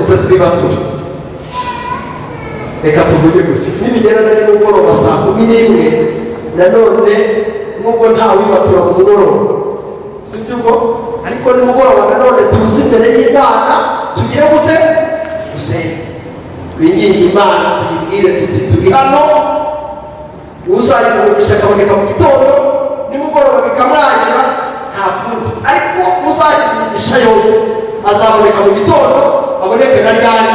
Tuze twibature. Reka tuvuge gutyo: nibigera na nimugoroba saa 11, nanone nubwo nta wibatura ku mugoroba, si byo ubwo, ariko nimugoroba nanone tuze imbere y'Imana. Tugire gute? Dusenge, twinginge Imana, tuyibwire tuti: "Turi hano." Uzagira umugisha akaboneka mu gitondo, nimugoroba bikamwangira, nta kundi. Ariko uzagira umugisha yombi azaboneka mu gitondo, aboneke na ryari,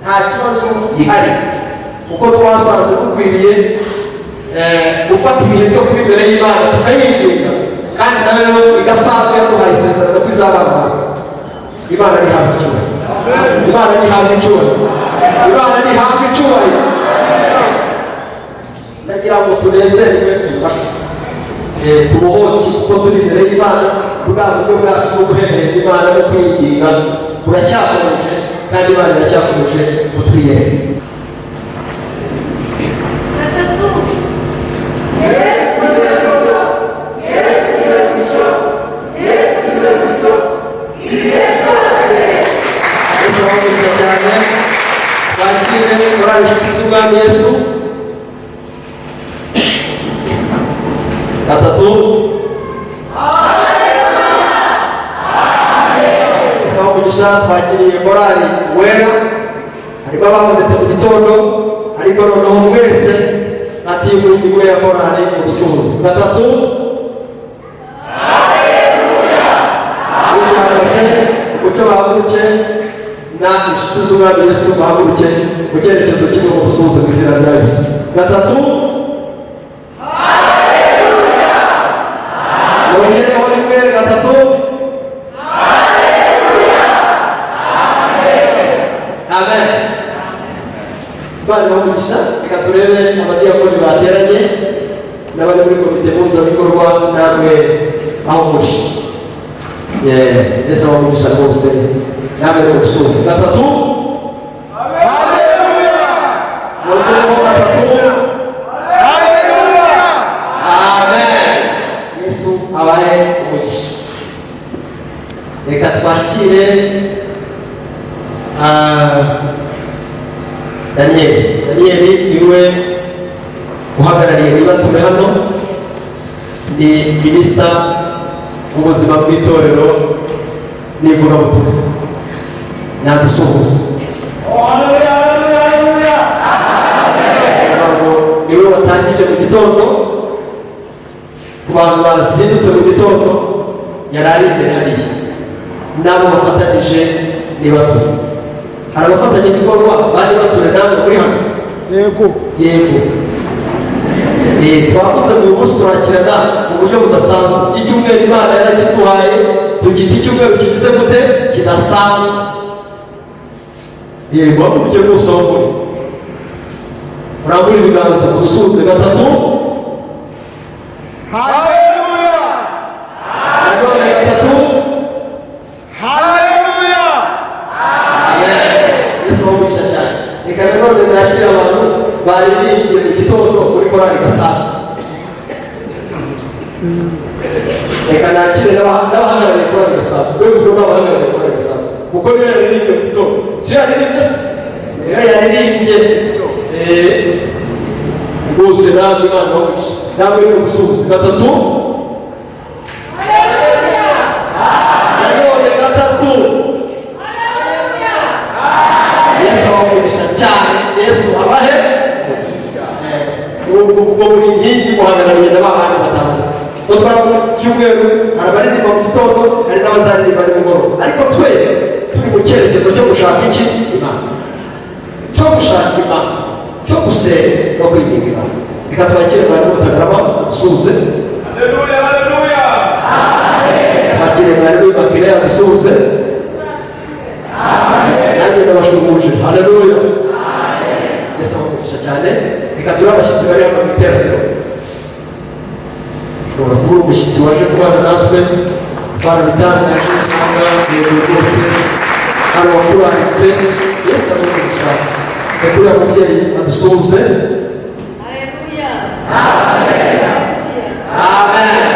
nta kibazo gihari, kuko twasanze dukwiriye gufata ibihe byo kuba imbere y'Imana, tukayinginga, kandi nayo igasanzwe yaduhaye isezerano ko izabana natwe. Imana ntihabwe icyubahiro, Imana ntihabwe icyubahiro, Imana ntihabwe icyubahiro. Ndagira ngo tunezerwe, dufashe, tubohoke, kuko turi imbere y'Imana. Bwa buryo bwacu bwo guhemerera Imana no kwinginga buracyakomeje, kandi Imana iracyakomeje kutwiyereka. Gatatu. Yesu ni mucyo, Yesu ni mucyo, Yesu ni mucyo ibihe byose. Yesu abamugisha cyane. Twakire korali Inshuti z'Umwami Yesu. Gatatu. Yesu abamugisha. Twakiriye korali Wera. Harimo ababonetse mu gitondo, ariko noneho mwese nka team imwe ya korali mudusuhuze. Gatatu. Uhagaze umucyo, bahaguruke, na Inshuti z'Umwami Yesu bahaguruke mu cyerekezo kimwe mu gusuhuza mu izina rya Yesu. Gatatu. Mwongereho rimwe. Gatatu. Amen. Imana ibahe umugisha. Reka turebe abadiyakoni bateranye n'abari muri komite mpuzabikorwa, namwe aho muri. Yesu abahe umugisha rwose. Namwe ni gusuhuza. Gatatu. Mwongereho gatatu. Amen. Yesu abahe umugisha. Reka twakire Daniyeli. Daniyeli niwe uhagarariye nibature hano, ni minisita w'ubuzima bw'itorero n'ivugabutumwa. Nadusuhuza ngo niwe watangije mu gitondo. Ku bantu bazindutse mu gitondo, yari ari imbere hariya n'abo bafatanyije nibature. Hari abafatanyabikorwa bari bature namwe muri hano? Yego. Yego. Twavuze ngo uyu munsi turakirana mu buryo budasanzwe. Iki cyumweru Imana yarakiduhaye, tugita icyumweru kigize gute? Kidasanzwe. Yego, haguruke rwose aho muri, urambure ibiganza, udusuhuze. Gatatu. Haleluya. Nanone gatatu. Haleluya. Amen. Yesu abamugisha cyane. Reka nanone nakire abantu baririmbiye mu gitondo muri korali Gasana. Reka nakire n'abahagarariye korali Gasana, rwego rw'abahagarariye korali Gasana, kuko niyo yaririmbye mu gitondo. Si yo yaririmbye se? Niyo yaririmbye. Rwose namwe Imana ibamugisha. Namwe uri mu gusuhuza. Gatatu. Nanone gatatu. Yesu abamugisha cyane. Yesu abahe ubwo buri nkingi muhagarariye na ba bandi batandatu. Ubwo twari mu cyumweru, hari abaririmba mu gitondo, hari n'abazaririmba nimugoroba, ariko twese turi mu cyerekezo cyo gushaka iki? Imana, cyo gushaka Imana, cyo gusenga no kwinginga Imana. Reka twakire mwarimu Mutagarama adusuhuze. Haleluya, haleluya. Twakire mwarimu Imakire adusuhuze. Nanjye ndabashuhuje. Haleluya. Yesu abamugisha cyane. Reka turi abashyitsi bari hano mu iteraniro. Ushobora kuba uri umushyitsi waje kubana natwe, twarabitangaje cyangwa yego rwose hano wakuranditse. Yesu abamugisha. Reka uriya mubyeyi adusuhuze. Haleluya. Amen. Amen.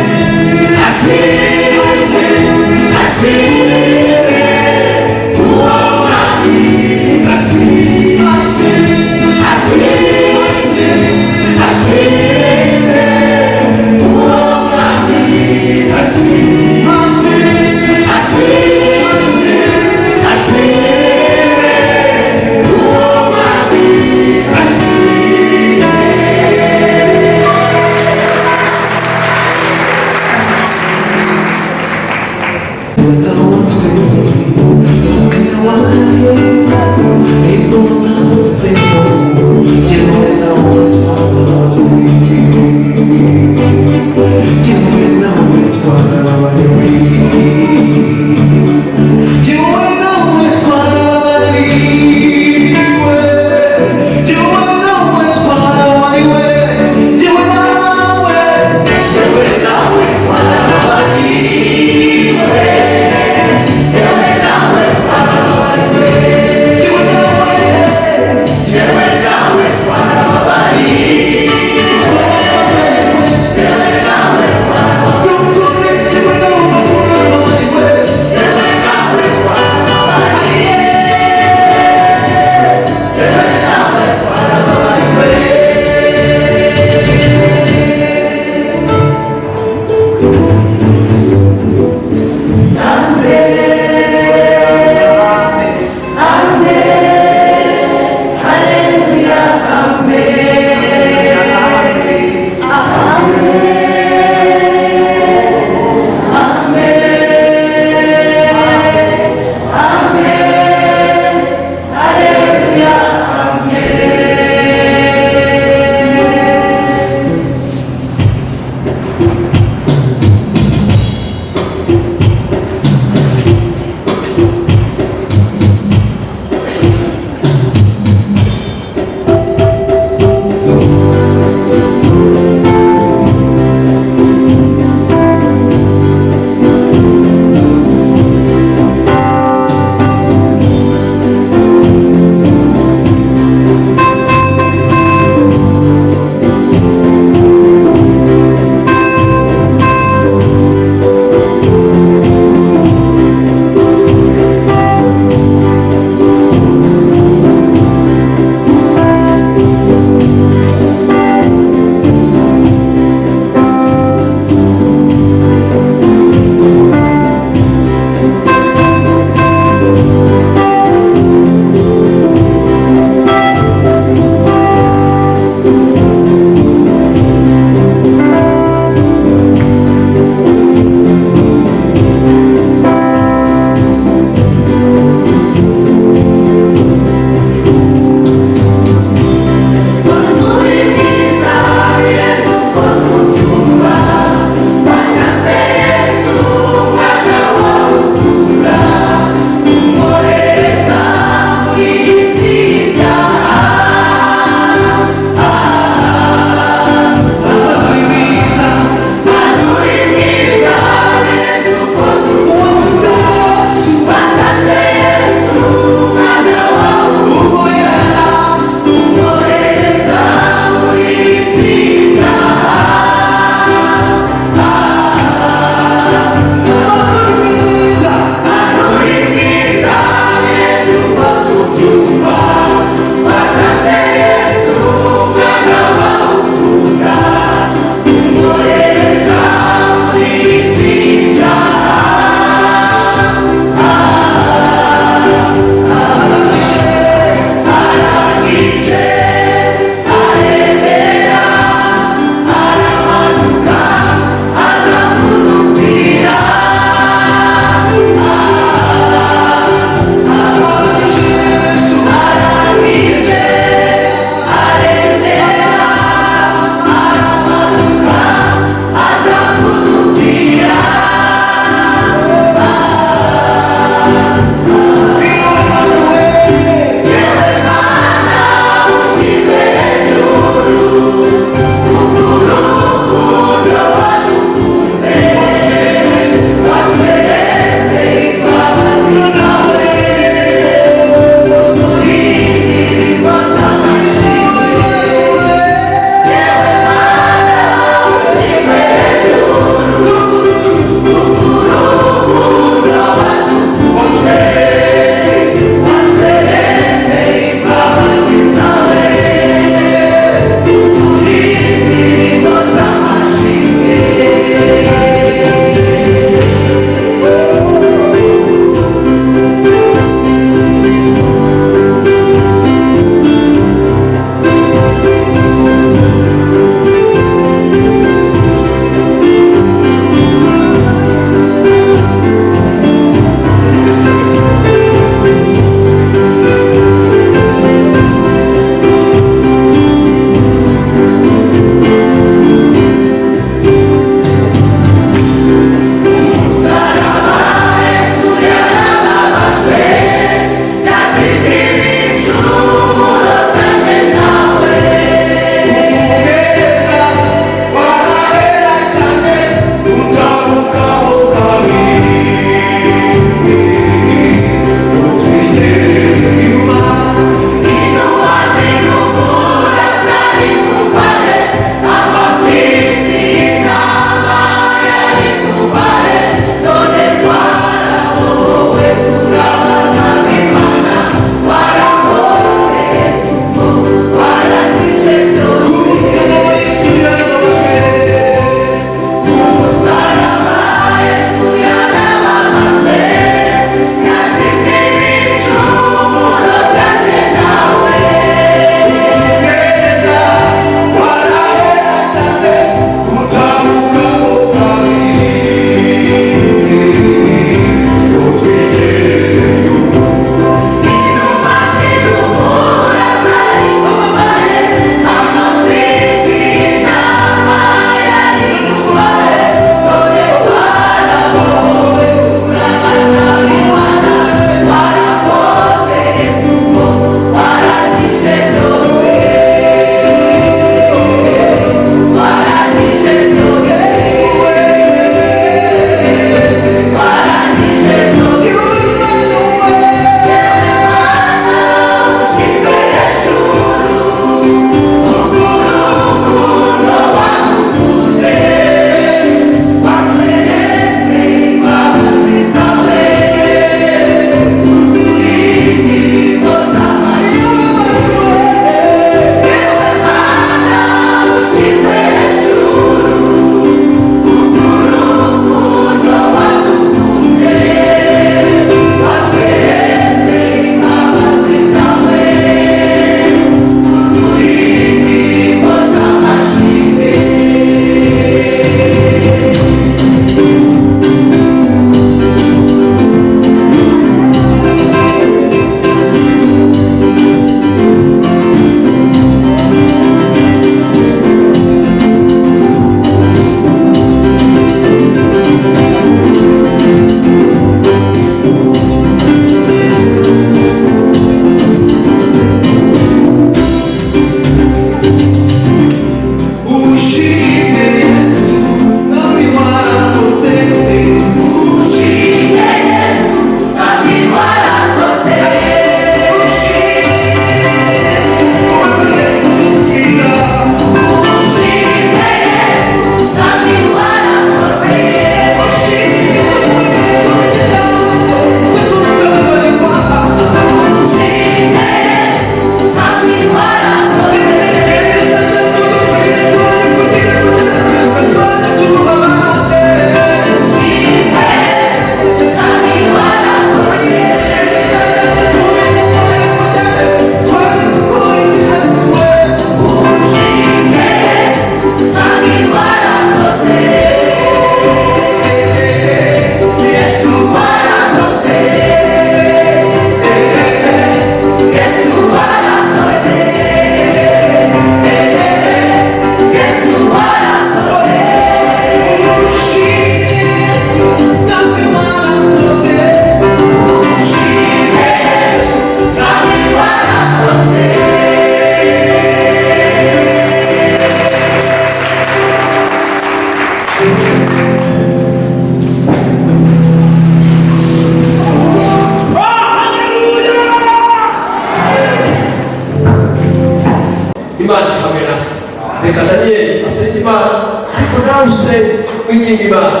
Daniel asenga Imana, ariko nawe usenge, winginga Imana,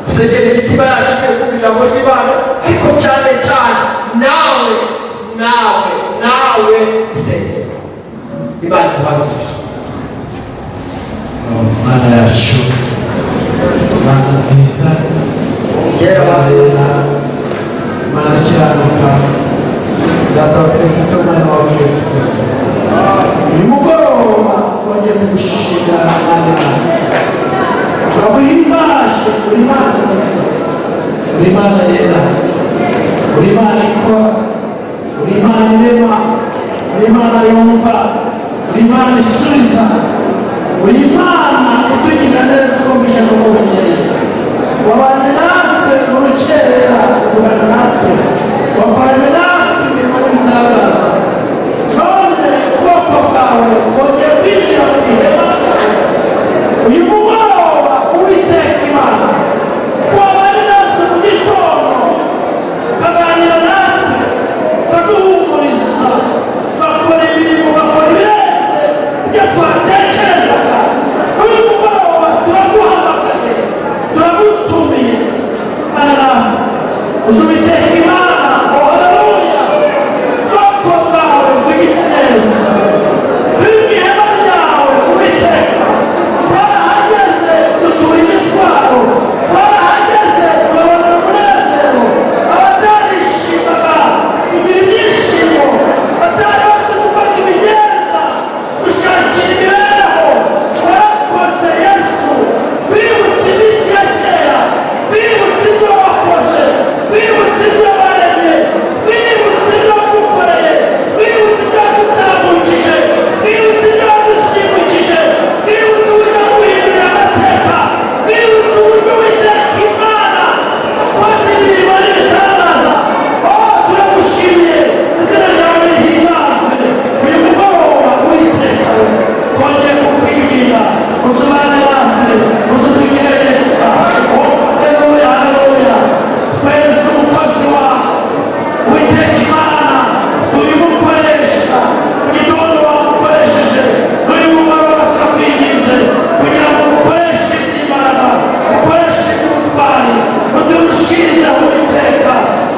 usengera imitima yacu ikwiye kumva ijambo ry'Imana, ariko cyane cyane nawe, nawe, nawe usenge Imana iguhagije. Mana yacu, Mana nziza, Kera Mana, Mana ikiranuka, Data wa twese, Umwana wawe Yesu Kristo, uyu mugoroba twongeye kugushimira. Mana, turaguhimbaje. Uri Mana nziza, uri Imana yera, uri Imana ikora, uri Imana irema, uri Imana yumva, uri Imana isubiza, uri Imana itugirira neza uko bwije n'uko bukeye. Wabanye natwe mu rukerera, ugumana natwe, wakoranye natwe imirimo n'ibitangaza. None ubwoko bwawe bwongeye kwinjira mu ihema ryawe uyu mugoroba. Uwiteka Imana, wabanye natwe mu gitondo, ukaganira natwe, ukaduhumuriza, ugakora imirimo, ugakora ibirenze ibyo twatekerezaga, uyu mugoroba turaguhamagaye, turagutumiye. Mana, uzi Uwiteka Imana, oh haleluya, ubwoko bwawe bugire neza. Turi mu ihema ryawe, Uwiteka. Twarahageze dutura imitwaro, twarahageze tubabona umunezero. Abatarishimaga tugira ibyishimo, batari bafite uko tubigenza dushakira imibereho. Warakoze Yesu, twibutse iminsi ya kera, twibutse ibyo wakoze, twibutse ibyo waremye, twibutse ibyo wagukoreye, twibutse ibyo wagutambukije, twibutse ibyo wagusimbukije, twibutse uburyo waguhinduriye amateka, twibutse uburyo Uwiteka Imana wakoze imirimo n'ibitangaza. Oh, turagushimiye, izina ryawe rihimbazwe. Uyu mugoroba, Uwiteka, twongeye kukwibwira, uzubane natwe, uzutugire neza. Oh haleluya, haleluya. Tweretse umukozi wawe, Uwiteka Imana, turimukoresha. Mu gitondo wamukoresheje, n'uyu mugoroba turakwinginze kugira ngo mukoreshe iby'imbaraga, mukoreshe iby'ubutwari, uturushirizeho, Uwiteka.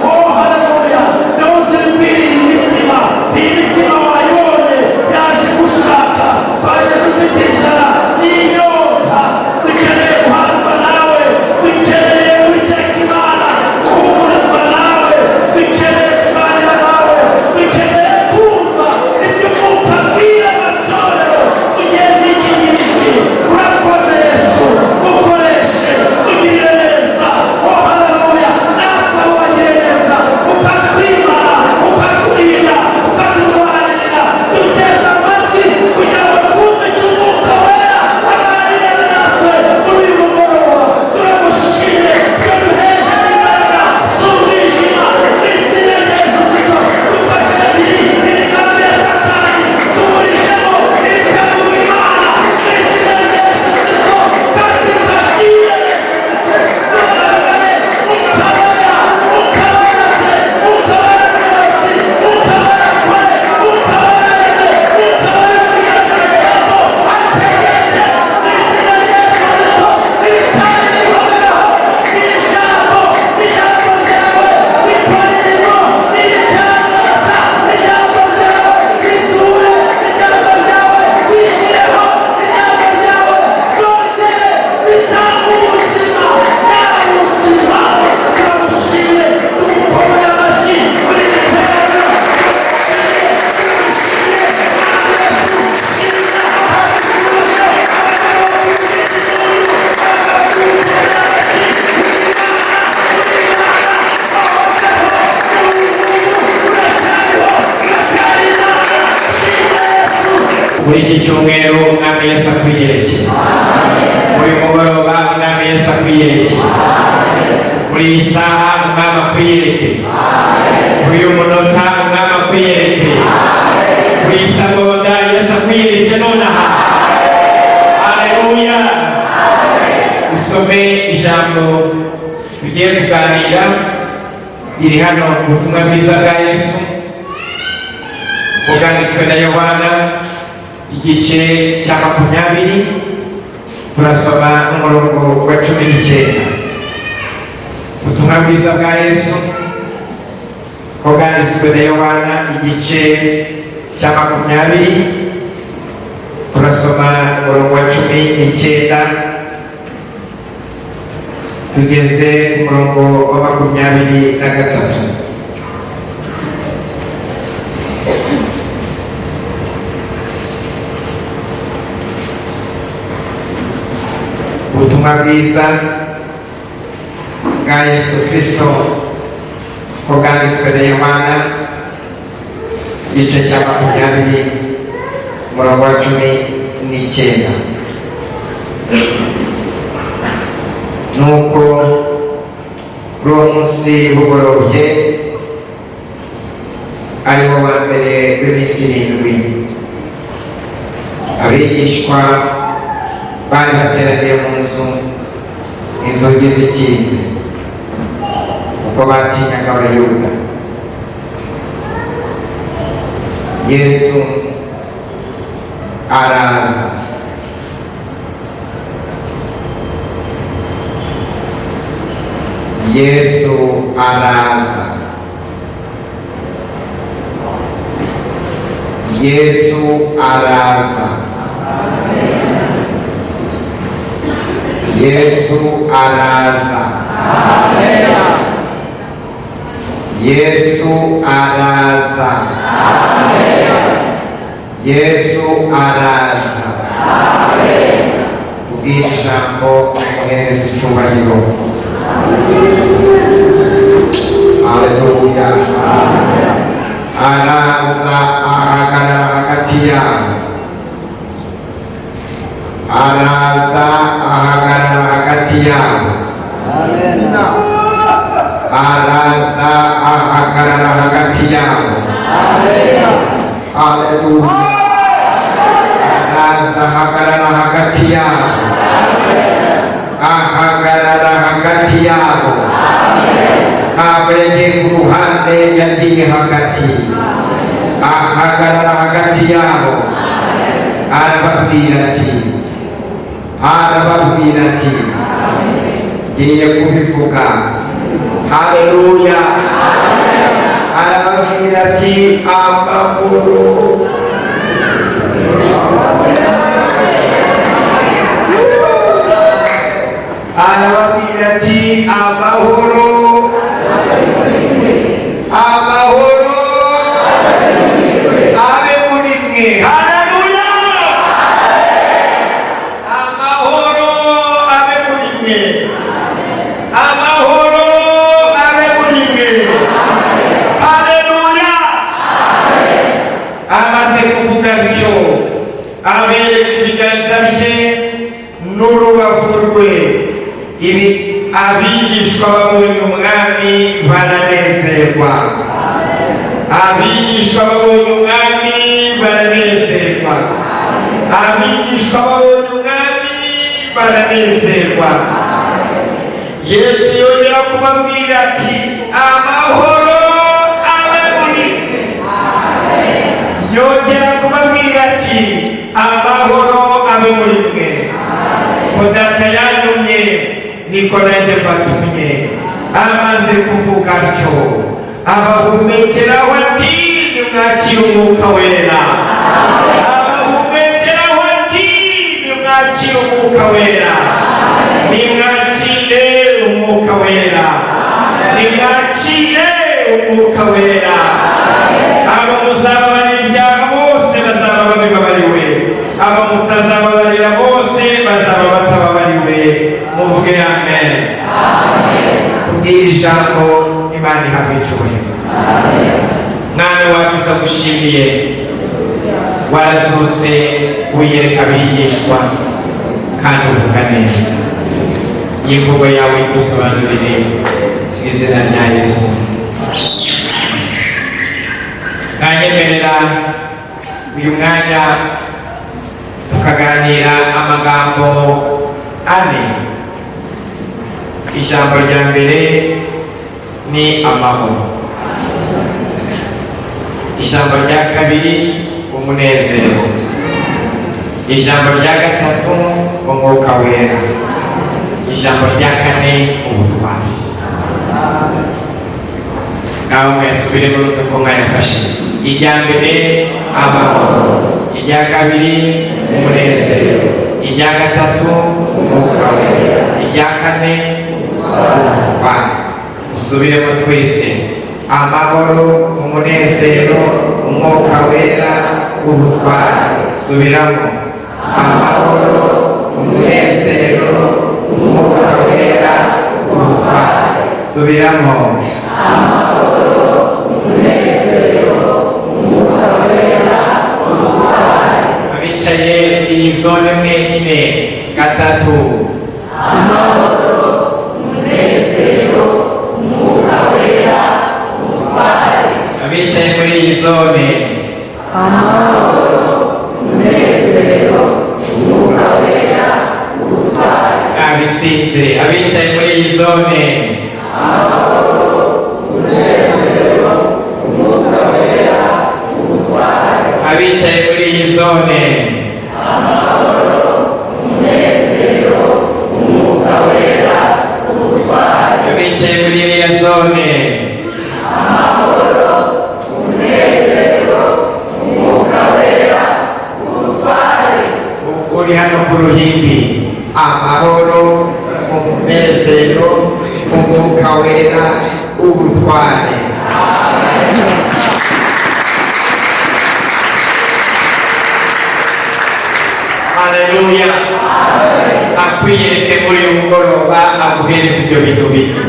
Oh haleluya, niwo uzikwiriye imitima. Iyi mitima wayibonye, yaje gushaka. Twaje dufite inzara n'inyota, dukeneye guhazwa nawe, dukeneye, Uwiteka Imana, guhumurizwa nawe, dukeneye kuganira nawe, dukeneye kumva ibyo Umwuka abwira amatorero mu gihe nk'iki ngiki. Urakoze Yesu, ukoreshe, ugirire neza. Oh haleluya, natwe wagire neza, ukatwimara, ukaturinda, ukaturwanirira. Duteze amatwi kugira ngo twumve icyo Umwuka Wera aganira natwe muri uyu mugoroba. Turagushimye ko duheje imbaraga z'umwijima. Mu izina rya Yesu Kristo, dufashe imigambi ya Satani, tuburishemo ibitabo Imana mu izina rya Yesu Kristo. Katika jina la Yesu Kristo, utabara, utabara se, utabara mwasi, utabara kure, utabara rebe, utabara kugaragaza ategereje. Mu izina rya Yesu Kristo, ibitari bihoraho, ijambo, ijambo ryawe rikora imirimo n'ibitangaza. Ijambo ryawe rizure, ijambo ryawe rishyireho, ijambo ryawe ryongere ritange ubuzima nta buzima. Turagushimye, tugukomeye amashyi muri iri teraniro. Turagushimye, turagushimye. Muri iki cyumweru Umwami Yesu akwiyerekeye. Muri uyu mugoroba Umwami Yesu akwiyerekeye. Muri iyi saha Umwami akwiyerekeye. Kuri uyu munota Umwami akwiyerekeye. Kuri iyi segonda Yesu akwiyerekeye nonaha. Haleluya. Usome ijambo tugiye kuganira, riri hano mu butumwa bwiza bwa Yesu bwanditswe na Yohana, igice cya 20. Turasoma n'umurongo wa 19. Ubutumwa bwiza bwa Yesu ko bwanditswe na Yohana, igice cya 20, turasoma umurongo wa 19 tugeze ku murongo wa 23. Ubutumwa bwiza bwa Yesu Kristo ko bwanditswe na Yohana, igice cya 20, umurongo wa 19. Nuko kuri uwo munsi bugorobye, ari wo wa mbere w'iminsi 7, abigishwa bari bateraniye mu nzu, inzugi zikinze, kuko batinyaga Abayuda. Yesu araza, Yesu araza, Yesu araza, Yesu araza, Yesu araza, Yesu araza. Kubwira ijambo umuhereza icyubahiro. Haleluya. Araza ahagarara hagati yabo, araza ahagarara hagati yabo, araza ahagarara hagati yabo. Haleluya. Araza ahagarara hagati yabo, ahagarara hagati yabo. Ntabwo yagiye ku ruhande, yagiye hagati, ahagarara hagati yabo. Arababwira ati, arababwira ati, ngiye kubivuga. Haleluya. Arababwira ati, amahoro. Arababwira ati, amahoro, amahoro abe muri mwe. Haleluya. Amahoro abe muri mwe, amahoro abe muri mwe. Haleluya. Amaze kuvuga bityo, abereka ibiganza bye n'urubavu rwe. Ibi abigishwa babonye Umwami baranezerwa, abigishwa babonye Umwami baranezerwa, abigishwa babonye Umwami baranezerwa. Yesu yongera kubabwira ati, amahoro abe muri mwe. Yongera kubabwira ati, amahoro abe muri mwe. Ko Data yantumye, niko nanjye mbatumye. Amaze kuvuga atyo, abahumekeraho ati, nimwakire Umwuka Wera. Abahumekeraho ati, nimwakire Umwuka Wera, nimwakire Umwuka Wera, nimwakire Umwuka Wera. Abo muzababarira ibyaha bose bazaba babibabariwe, abo mutazababarira bose bazaba batababariwe. Muvuge amen. Kubwira ijambo, Imana ihabwe icyubahiro. Mwana wacu, ndagushimiye, warazutse wiyereka abigishwa kandi uvuga neza. Imvugo yawe igusobanurire mu izina rya Yesu. Mwanyemerera uyu mwanya tukaganira amagambo ane. Ijambo rya mbere ni amahoro, ijambo rya kabiri umunezero, ijambo rya gatatu Umwuka Wera. Ijambo rya kane, ubutwari. Ngaho mwesubiremo uko mwayafashe. Irya mbere, amahoro; irya kabiri, umunezero; irya gatatu, Umwuka Wera; irya kane, ubutwari. Usubiremo twese: amahoro, umunezero, Umwuka Wera, ubutwari. Subiramo: amahoro, umunezero, Umwuka Wera, ubutwari. Subiramo. Abicaye muri iyi zone mwenyine, gatatu. Abicaye muri iyi zone. Abitsinze, abicaye muri iyi zone. Abicaye muri iyi zone. Abicaye muri iriya zone. Uri hano ku ruhimbi: amahoro, umunezero, Umwuka Wera, ubutware. Haleluya! Akwiyereke muri uyu mugoroba, aguhereza ibyo bintu bine.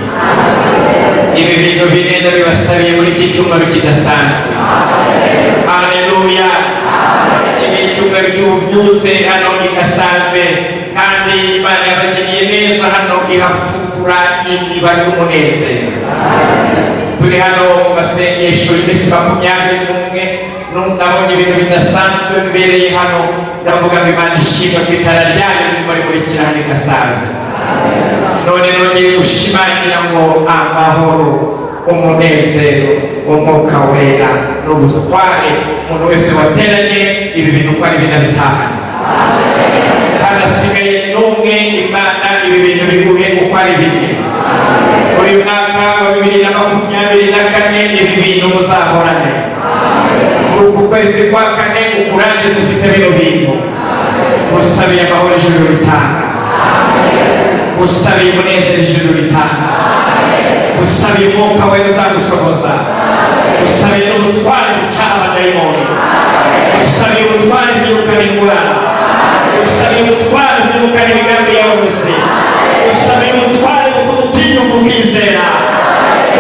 Ibi bintu bine ndabibasabiye muri iki cyumweru kidasanzwe. Haleluya! Iki ni icyumweru cy'ububyutse hano i Gasave, kandi Imana yabagiriye neza hano, ihafukura iriba ry'umunezero. Turi hano mu masengesho iminsi 21. Nabonye ibintu bidasanzwe bibereye hano. Ndavuga ngo Imana ishimwe ku itara ryayo ririmo rimurikira hano i Gasave. None nongeye gushimangira ngo amahoro, umunezero, Umwuka Wera n'ubutware, umuntu wese wateranye ibi bintu uko ari bine bitahane, hadasigaye n'umwe. Imana ibi bintu biguhe uko ari bine. Muri uyu mwaka wa 2024, ibi bintu muzahorane. Muri uku kwezi kwa kane ukurangiza ufite bino bintu. Usabiye amahoro ijuru ritanga, usabiye umunezero ijuru ritanga, usabiye Umwuka Wera uzagushoboza, usabiye n'ubutware bucaha abadayimoni, usabiye ubutware bwirukana indwara, usabiye ubutware bwirukana imigambi y'abarozi, usabiye ubutware butuma utinyuka ukizera,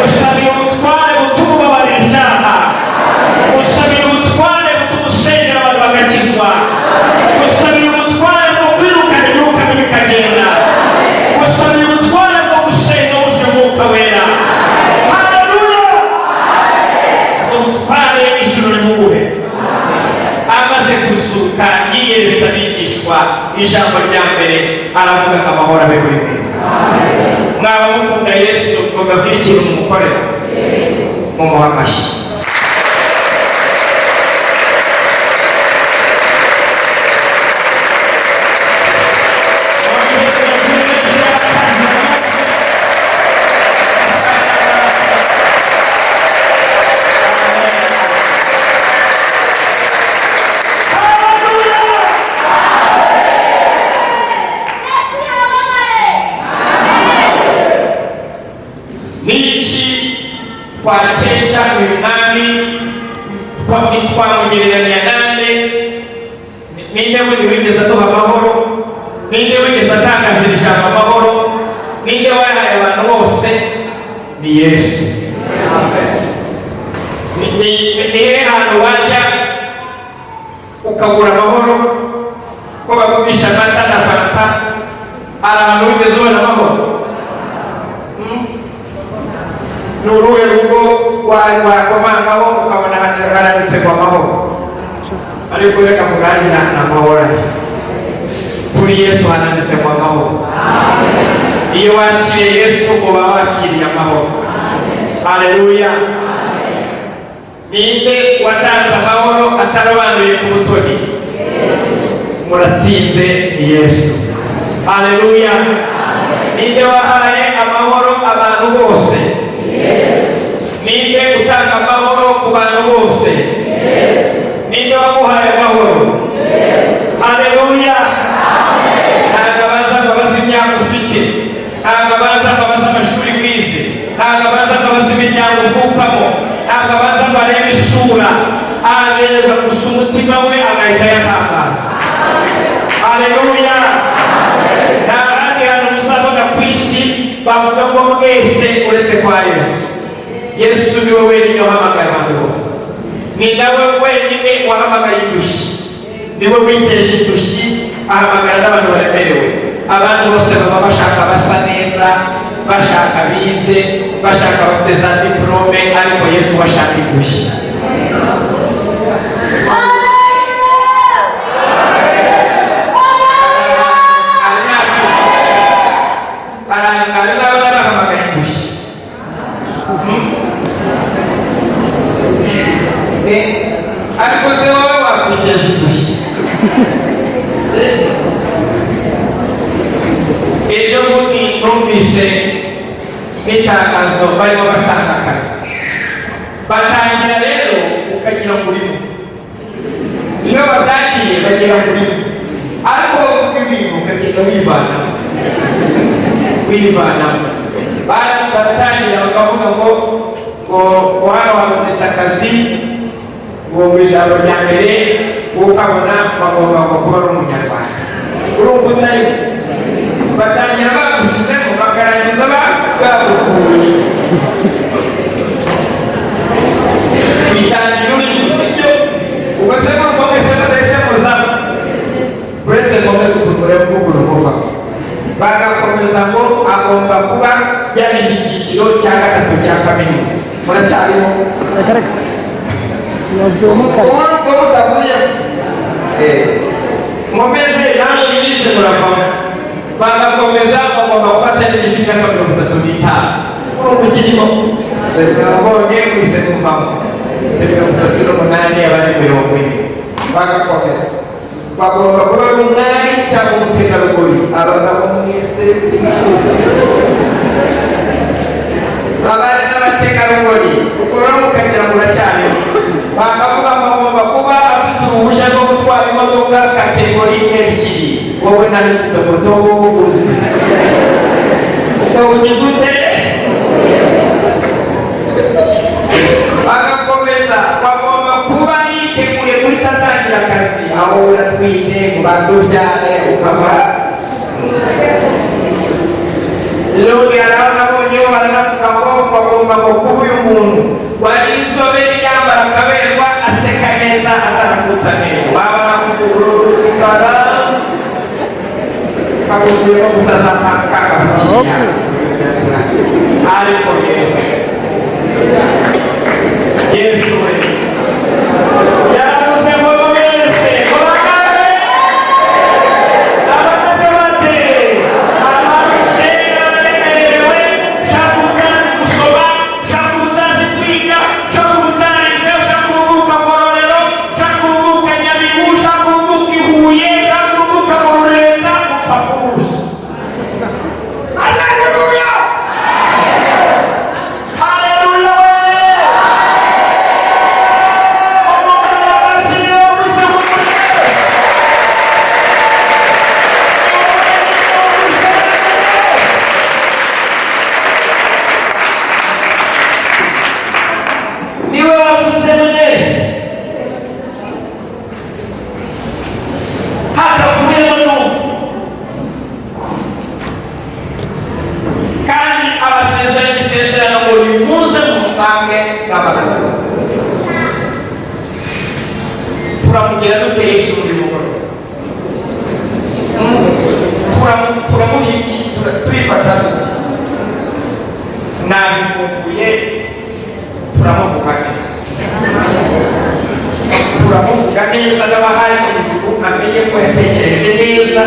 usabiye ubutware butuma ubabarira ibyaha, usabiye ubutware butuma usengera abantu bagakizwa, usabiye ubutware bwo kwirukana imyuka mibi ikagenda, usabiye ubutware bwo gusenga wuzuye Umwuka Wera. Haleluya! Ubwo butware ijuru rimuguhe. Amaze kuzuka, yiyereza abigishwa. Ijambo rya mbere aravuga ngo: "Amahoro abe muri mwe." Mwaba mukunda Yesu ngo mbabwire ikintu mumukorera, mumuha amashyi. Yesu yababare. N'iki twakesha uyu mwami? Twamugereranya nande? Ninde wundi wigeze aduha amahoro? Ninde wigeze atangaza iri jambo amahoro? Ninde wayahaye abantu bose? Ni Yesu. Ni hehe hantu wajya ukagura amahoro, ko bagurisha amata na fanta? Hari ahantu wigeze ubona amahoro? Ni uruhe rugo wakomangaho ukabona haranditse ngo amahoro? Ariko reka murangira ni amahoro ari kuri Yesu, haranditse ngo amahoro. Iyo wakiriye Yesu, uba wakiriye amahoro. Haleluya! Ninde watanze amahoro atarobanuye ku butoni? Muratsinze, ni Yesu. Haleluya! Ninde wahaye amahoro abantu bose? Ninde utanga amahoro ku bantu bose? Ninde waguhaye amahoro? Haleluya! Ntabwo abaza ngo abaze imyaka ufite, ntabwo abaza ngo abaze amashuri wize, ntabwo abaza ngo abaze imiryango uvukamo, ntabwo abaza ngo arebe isura, areba gusa umutima we agahita yatangaza. Haleluya! Nta handi hantu muzabona ku isi bavuga ngo mwese uretse kwa Yesu. Yesu niwe wenyine wahamagaye abantu bose, ni nawe wenyine wahamagaye indushyi, niwe witeje indushyi, ahamagara n'abantu baremerewe. Abandi bose baba bashaka basa neza, bashaka bize, bashaka bafite za diporome, ariko Yesu bashaka indushyi. Hari n'abana bahamagaye indushyi. Ariko se wowe wakwiteza indushyi? Ejo bundi numvise n'itangazo barimo batanga akazi, batangira rero ukagira ngo urimo, iyo batangiye bagira ngo urimo, ariko bavuga ibintu ukagenda wivanamo wivanamo. Baratangira bakavuga ngo ngo hano habonetse akazi, ngo mu ijambo rya mbere ukabona bagomba ngo kuba ari umunyarwanda, urumva utari. Batangira bagushyizemo bakarangiza bagukuye. Bitangira uri sibyo, ubwo se murumva mwese mudahise muzamo, uretse komeza ukuntu ureba ukuntu muva. Bagakomeza ngo agomba kuba yarije icyiciro cya gatatu cya kaminuza. Muracyarimo? Reka reka. Wavuyemo kare. Ubwo mutavuyemo. Nkomeze namwe mwize muravamo. Bagakomeza bagomba kuba atari imyaka 35. Urumva ukirimo? Nabonye mwize muvamo 38, abandi 40. Bagakomeza Bagomba kuba ari umwari cyangwa umutegarugori. Abagabo mwese, abari n'abategarugori, ubwo rero mukagira ngo uracyariho. Bakavuga ngo agomba kuba afite uruhushya rwo gutwara imodoka kategori 2. Wowe nta n'utudomoto uzi, ubwo bugize ute? Bagakomeza bagomba kuba yiteguye guhita atangira akazi. Aho uratwite ubanza ubyare ukaba. Ejo bundi hari aho nabonyeho baranavuga ngo bagomba ngo kuba uyu muntu wari inzobe, yambara akaberwa, aseka neza, atarakutse amenyo. Waba nakugurukara bakubwiye ko utazatanga abakiriya. Ariko rero Yesu we yaravuze ngo mwese mubagane abameze bate, abarushe n'abaremerewe, shaka ubutazi gusoma, shaka ubutazi kwiga, shaka ubutarize, shaka urubuga Ngororero, shaka urubuga Nyabihu, shaka urubuga i Huye, shaka urubuga mu Rurenda, upfa kubuza. Haleluya! Haleluya we! Umugabo washiriweho gusa. Niwe wavuze mwese hatavuyemo n'umwe, kandi abasezerano isezerano ngo nimuze Musange n'abagabo. Turamugira dute Yesu muri mugoroba? Turamuha iki? Turifata dute? Nabivumbuye, turamuvuga neza, turamuvuga neza n'abahaye ijuru amenye ko yatekereje neza.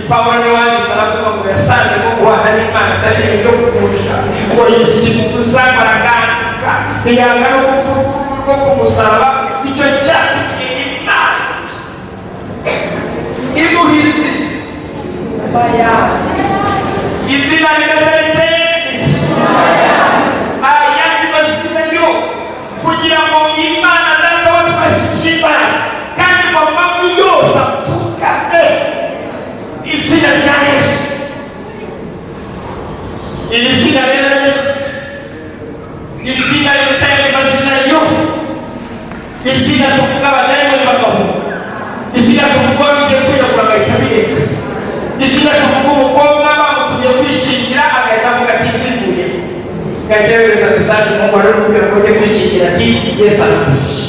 Pawulo niwe wanditse aravuga ngo yasanze ko guhana n'Imana atari ibintu byo kugurisha, ngo yisiga ubusa, araganduka, ntiyanga no gupfa urupfu rwo ku musaraba. Icyo cyatumye Imana imuha izina. Izina rimeze rite? Ayandi mazina yose, kugira ngo Imana Data wa twese ihimbaze, kandi ngo amavi yose apfukame izina rya Yesu. Iri zina rero, izina riruta ayandi mazina yose, izina tuvuga abadayimoni bagahunga, izina tuvuga wari ugiye kwiyahura agahita bireka, izina tuvuga umukobwa bamutumye kwishingira agahita avuga ati mbivuye, agahita yohereza message umuhungu wari uri kumubwira ko ugiye kwishingira ati Yesu arakujije.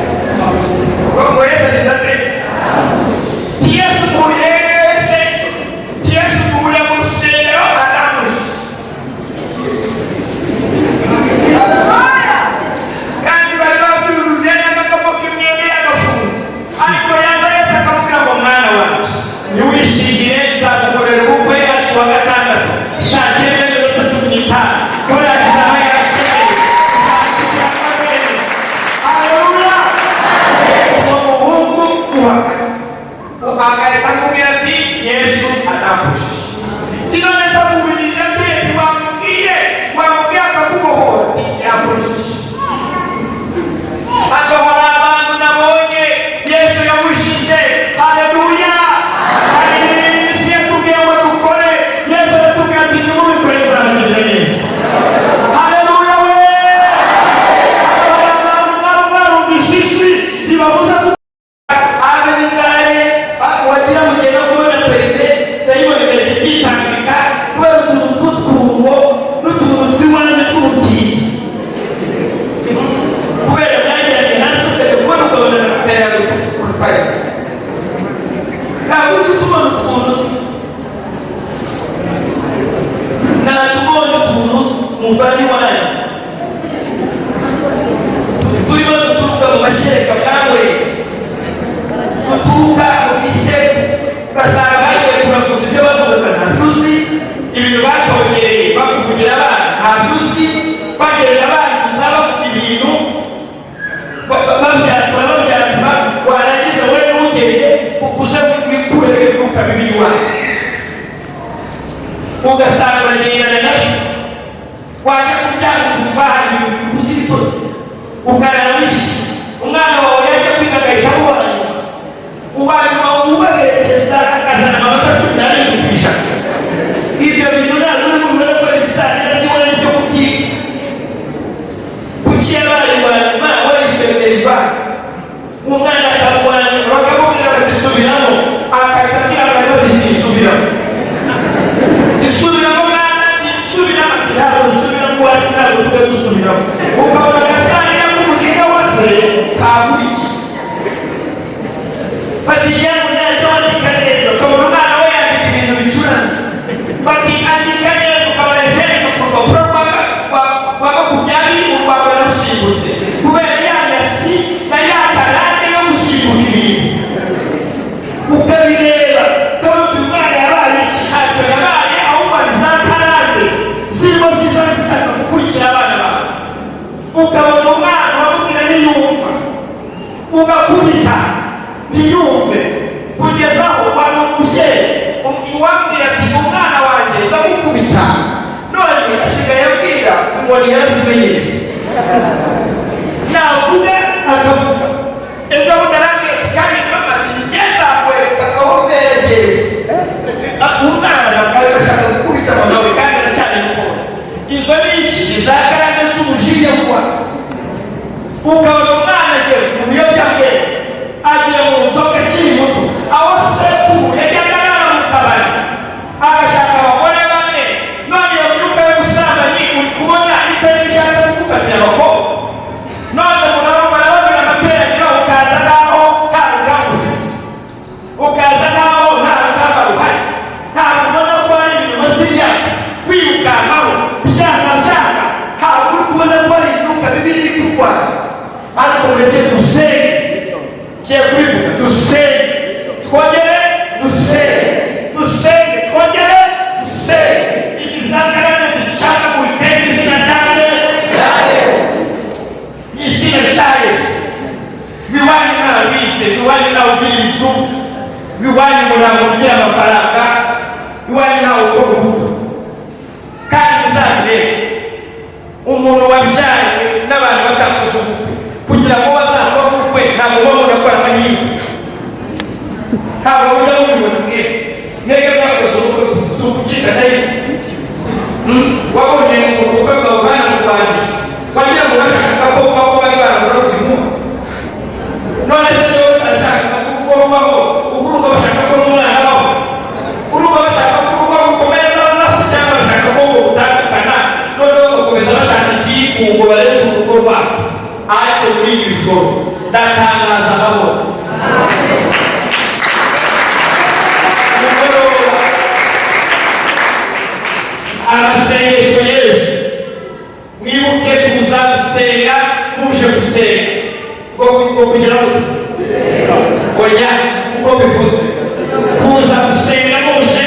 Ngo Yesu agize ate? Yesu muheze, Yesu muhure mu rusengero aramujije. Kandi bari babyujuje n'agakopo k'imyenda yagafunze, ariko yaza Yesu akamubwira ngo mwana wanjye ntiwishingire, nzagukorera ubukwe ari kuwa gatandatu 9:15, korali izaba yakenyeye. Haleluya! Uwo muhungu uhakana ukahagahita amubwira ati Yesu anambujije. Kino neza akubujije ate? Ntiwamubwiye, wamubwiye akakubohora. Ati yambujije. Hano hari abantu nabonye Yesu yabujije. Haleluya! Hari ibintu isi yatubwiye ngo dukore, Yesu aratubwira ati ntimubikore, nzabagirira neza. Haleluya we! Hano hari abantu mwaba mwarumvise ijwi ribabuza habe n'igare, wagira ngo ugenda kubona perime, ndayibona igahita ryitambika kubera utuntu tw'utwungo n'utuntu tw'iwanyu tw'ubutindi, kubera mwajyanye hasi ukajya kubona ukabona na kamera yagucukuye. Ntabwo ujya utubona utuntu, ntabwo ubonye utuntu muvana iwanyu turimo duturuka mu mashereka bwawe, duturuka mu misego, ugasanga bagiye kuraguza ibyo bavugaga ntabyo uzi, ibintu batongereye bakuvugira abana ntabyo uzi, bagenda banduza bavuga ibintu babyatura babyatura, warangiza wowe ntugende kukuze wikurere imyuka mibi iwawe, ugasanga uragendana nabyo. Wajya kuryama ukumva hari ibintu bikubuza ibitotsi, ukarara wishe. Umwana wawe yajya kwiga agahita amuba nyuma, uwa nyuma ubaherekeza akazana amanota 17%. Ibyo bintu ntabwo uri bubone ko ari ibisanira by'iwanyu byo kutiga. Kuki yabaye uwa nyuma warishyuye minerval, umwana akaba uwa nyuma, bakamubwira bati subiramo, agahita abwira mwarimu ati sisubiramo, tisubiramo mwana, tisubiramo, ati ntabwo dusubiramo iwacu, ntabwo tujya dusubiramo. Ukabona agasanira k'umujinya wose kakurikiye, bati nyamu ntajya wandika neza, ukabona umwana we yandika ibintu bicuramye, bati andika neza, ukabona yandika ku rupapuro rwa 20, urwa mbere rusimbutse kubera ya nyatsi na ya karande yo gusimbuka ibintu. Ukabireba ukabona uti umwana yabaye iki? Ntacyo yabaye, ahubwo hari za karande zirimo ziza zishaka gukurikira abana bawe. Ukabona umwana uramubwira ntiyumva, ugakubita ntiyumve, kugeza aho waba umubyeyi wambwira ati umwana wanjye ndamukubita none asigaye abwira inkoni yarazimenyereye, navuga akavuga. Ejo bundi arambwira ati kandi mama, ati njye nzakwereka aho mberekeye. Umwana agashaka gukubita mama we kandi aracyari muto. Izo ni iki? Ni za karande z'umujinya vuba. Ukabona umwana agiye mu biyobyabwenge, agiye mu nzoga akiri muto, aho sekuru yajyaga arara mu kabari agashaka abagore bane. None iyo myuka y'ubusambanyi uri kubona itari bishaka kugufatira abakobwa. None murababwira amateraniro, ukaza naho nta rugamba ufite, ukaza naho nta rugamba ruhari, ntabwo ubona ko hari ibintu umaze imyaka kwirukankaho byanga byanga, ntabwo uri kubona ko hari imyuka mibi iri kurwara. Ariko mureke dusenge, ngiye kubivuga, dusenge twongere dusenge, dusenge twongere dusenge, izi za karande zicagagurike izina rya Yesu, izina rya Yesu. Iwanyu ntabize, iwanyu ntawe ugira inzu, iwanyu ngo ntabwo ugira amafaranga, iwanyu ntawe ukora ubukwe. Kandi muzabirebe, umuntu wabyaye n'abantu batakoze ubukwe, kugira ngo bazakore ubukwe ntabwo babona ko ari amahirwe. Ntabwo mujya mubibona mwebwe. Mwebwe mwakoze ubukwe si ugucika nayo. Wabonye ubukwe bwawe banamurwanyije, wagira ngo bashakaga ko bubaho, bari baramuroze inkuba. None se niba barashaka ko urugo rubaho, urumva bashaka ko n'umwana abaho? Urumva bashaka ko urugo rukomeza nasi, cyangwa bashaka ko ngo butandukana, noneho bagakomeza bashaka igikungo barebe urugo rwacu? Ariko muri iri joro ndatangaza amahoro. Mugoroba amasengesho y'ejo, mwibuke kuza gusenga muje gusenga ngo kugira ngo oya, uko bivuze kuza gusenga muje,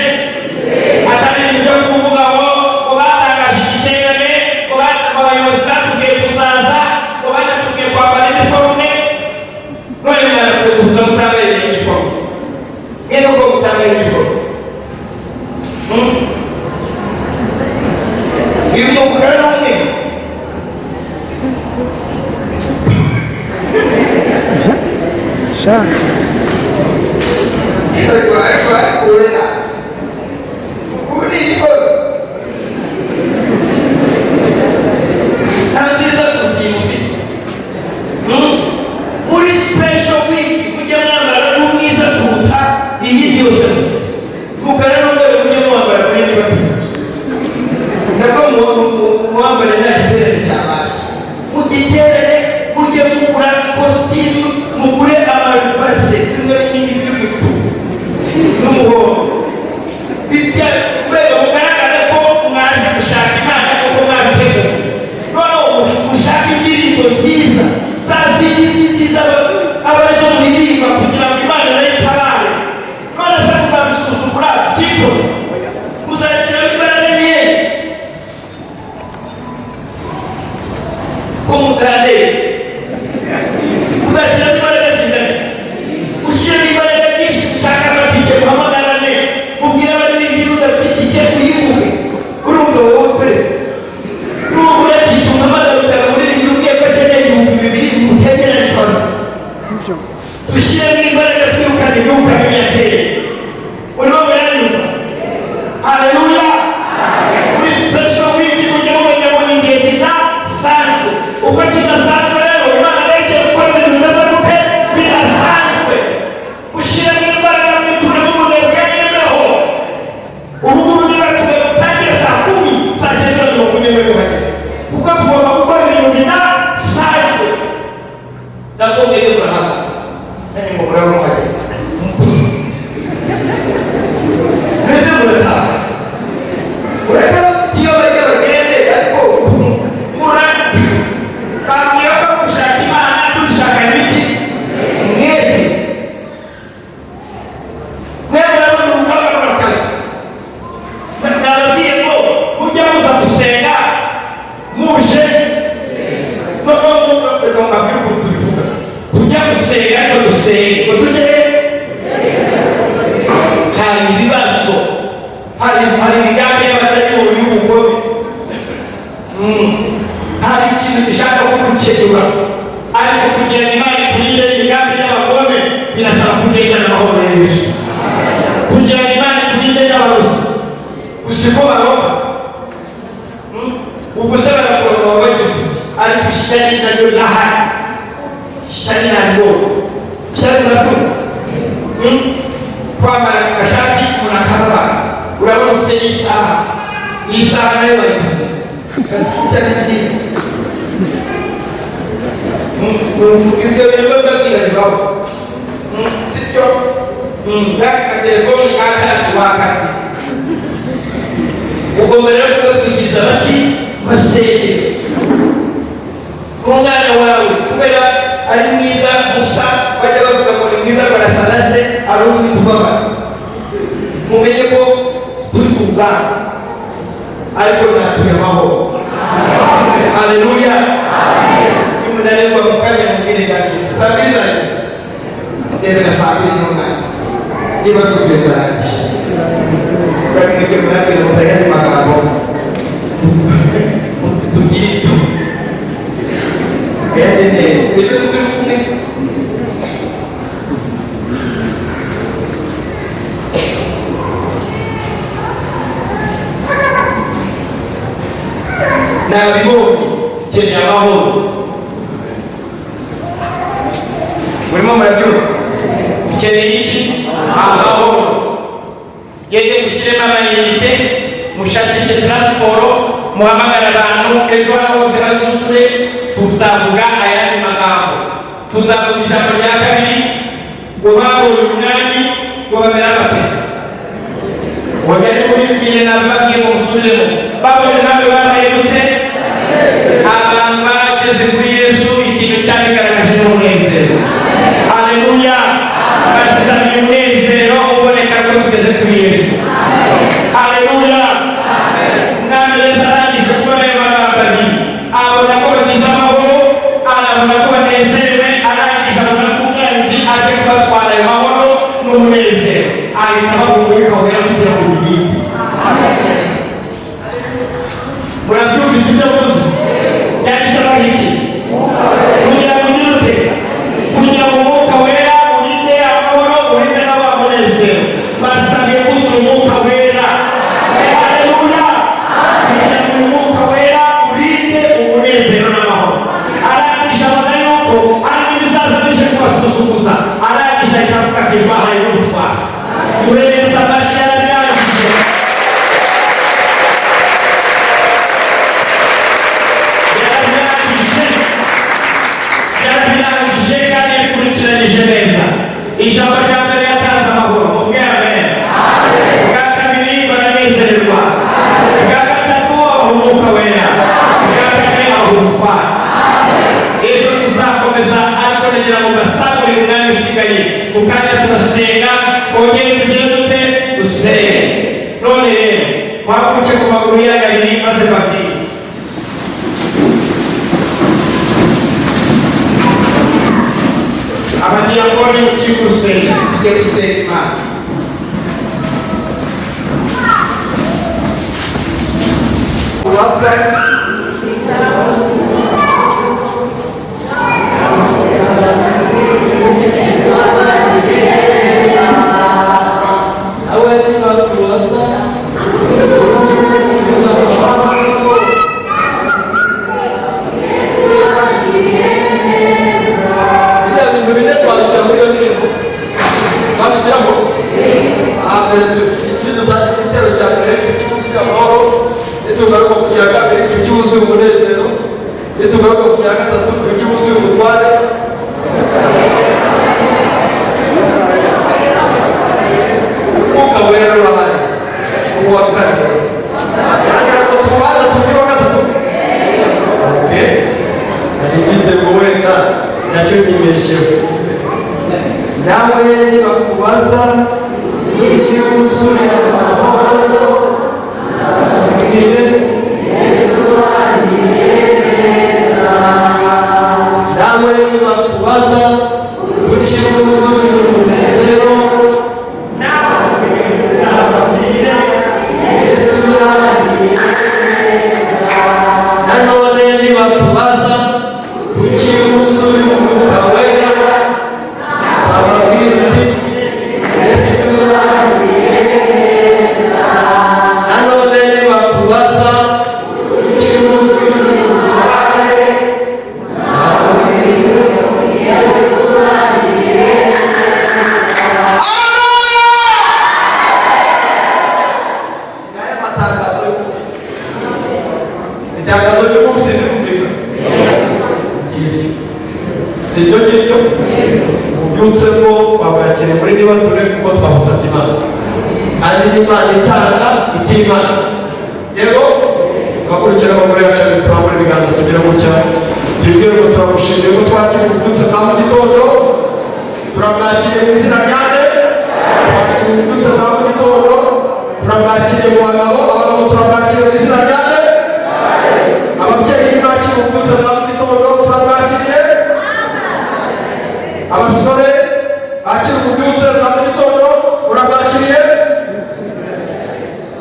atari ibintu byo kuvuga ngo batangaje igiterane, ngo abayobozi batubwiye kuzaza, ngo banatubwiye kwambara iniforume. None mwarakwiye kuza mutambaye iniforume mwene uko mutambaye iniforume. Uyu ni umukara n'umweru. Sha. Ariko ariko wera ubu ni igikorwa. Nta nziza kuruta iyi mufite. Muri special week mujye mwambara n'ubwiza kuruta iyindi yose mufite. Umukara n'umweru mujye mwambara muri niba nabwo mwambare nta giterane cyabaye. Mu giterane mujye mugura kositimu, mugure amabase bimwe binini by'umutuku n'umuhondo, bijya kubera mugaragare ko mwaje gushaka Imana kuko mwabiteguye. Noneho mushake indirimbo nziza, za zindi nziza aba arizo muririmba kugira ngo Imana nayo itabare. None se muzabisuzugura byikore, muzashyiramo imbaraga nke ko mutarareba? Muzashyiramo imbaraga zingana? Ushyiramo imbaraga nyinshi, ushaka amatike, muhamagarane, mubwire abaririmbyi, udafite itike uyimuhe. Urumva wowe perezida, nubura tike umuhamagara utanga umuririmbyi ubwiye ko akeneye 2000, mutegerane kazi. Ibyo. Dushyiremo imbaraga, twirukane imyuka mibi yateye. Urimo muranyumva? Haleluya! Muri special week mujye mumenya ngo ni igihe kidasanzwe. Ubwo kidasanzwe rero, Imana nayo igiye gukora ibintu bimeze gute? Bidasanzwe. Ushyiremo imbaraga, mwikuremo umunebwe n'imbeho. Ubu ngubu niba tugiye gutangira saa 10, saa 9:40 mwe muhageze, kuko tugomba gukora ibintu bidasanzwe. Nabwo mwebwe murahava Nanjye ngo muraba muhageze, mbese murataha, mureke abafite iyo bajya bagende. Ariko mura bambwiye ko gushaka Imana dushaka ibiki? Umwete. Mwe murabona urugamba rw'akazi. Nababwiye ngo mujye muza gusenga muje. Noneho reka mbabwire ukuntu tubivuga: tujya gusenga ariko dusenge ngo tujye. Hari ibibazo, hari imigambi y'abadayimoni y'ubugome. Hari ikintu gishaka kugukenyura, ariko kugira ngo Imana ikurinde imigambi y'abagome birasaba kugendana amahoro ya Yesu. Kugira ngo Imana ikurinde n'abarozi, gusa uko baroga, ubwo se barakuroga wabagize uti? Ariko ishyari naryo rirahari, ishyari naryo, ishyari naryo. Kwambara agashati umuntu akababara, urabona ufite n'isaha, iyi saha nayo bayiguziza. Byari byiza. Ibyo bintu biba byibarirwaho. Sibyo? Ka telefoni katacu wakase, ugomba rero kugatwikiriza amaki masenge n'umwana wawe, kubera ari mwiza musa, bajya bavuga ngo ni mwiza, barasa na se, ari uwita ubabara. Mumenye ko turi ku rugamba, ariko natuye amahoro. Haleluya! Nimunanirwa mu kanya mubwire ndangize. Saa mbiri zanjye. Ndebera saa mbiri n'umunani niba zuzuye ndarangije. Mwebwe murabwira mutayandi magambo Tugire ejo turi kumwe. Nabibonye, keneye amahoro. Murimo murabyumva? Ukeneye iki? Amahoro. Gende mushyiremo amayinite, mushakishe transport, muhamagare abantu ejo hano hose bazuzure. Tuzavuga ayandi magambo, tuzavuga ijambo rya kabiri ngo babonye umwami ngo bamere bate. Wajyanye mubibwiye, nabibabwiye ngo musubiremo. Babonye umwami babaye gute? Abantu bageze kuri Yesu, ikintu cyabigaragaje n'umunezero. Haleluya! Basabye umunezero uboneka ko tugeze kuri Yesu. Haleluya! Umwami Yesu arangije kubona ayo magambo abiri, abona ko bagize amahoro, arabona ko banezerewe, arangije abona ko umwanzi aje kubatwara ayo mahoro n'umunezero, ahita abaha umwuka wera kugira ngo biyite. Murabyumvise ibyo mvuze? Byanditseho iki? Kugira ngo ugire ute? Kugira ngo umwuka wera urinde amahoro, urinde n'abamunezero. Basabye kuzura umwuka wera. Haleluya! Kugira ngo uyu mwuka wera urinde umunezero n'amahoro. Arangije abona yuko hari n'ibizaza bije kubasuzuguza, arangije ahita avuga ati mbahaye n'ubutware. Muhereza amashyi, yarabirangije. Yarabirangije, yarabirangije kandi yabikurikiranyije neza. Ijambo rya mbere yatanze amahoro, muvuge amen. Bwa kabiri baranezererwa. Bwa gatatu abaha umwuka wera. Bwa kane abaha ubutware. Ejo tuzakomeza, ariko nagira ngo mbasangurire umwanya usigaye. Mu kanya turasenga, twongere tugire dute? Dusenge. None rero muhaguruke ku maguru yanyu abiri maze babwire. Abadiyakoni mukiri gusenga. Tujye gusenga Imana. Uwase. Nawe nibakubaza Biriya bintu bine twabishyira muri iyo ndirimbo, twabishyiramo hambere igitero cya mbere cyuzuye amahoro, nitugaruka ku cya kabiri cyuzuye umunezero, nitugaruka ku cya gatatu cyuzuye ubutware. Umwuka wera urahari uwa kane agira ngo tubanza tubwire uwa gatatu. Narigize ngo wenda nacyo nibeshyeho. Nawe nibakubaza iki wuzuye amahoro, ubwire. Nawe nibakubaza kuki wuzuye umunezero, Yesu yangiriye neza. Nanone nibakubaza kuki wuzuye umwuka wera, ababwira uti Yesu yangiriye neza. Nanone nibakubaza kuki wuzuye ubutware, Ngaya matangazo y'umunsi. Itangazo ry'umunsi rirumvikana. Ngiryo. Si iryo ngiryo? Ubyutse ko twabwakiriye muri niba ture kuko twabusabye Imana. Kandi n'Imana itanga itimana. Yego, twakurikira amaguru yacu abiri, turambura ibiganza tugire gutya. Tubwire ngo turamushimiye ko twakiriye ububyutse bwa mu gitondo. Turamwakiriye mu izina rya nde? Ububyutse bwa mu gitondo turamwakiriye mu bagabo. Abagabo turamwakiriye mu izina rya nde? Ababyeyi mwakiriye ububyutse bwa mu gitondo, turamwakiriye. Abasore bakira ububyutse bwa mu gitondo, urabwakiriye?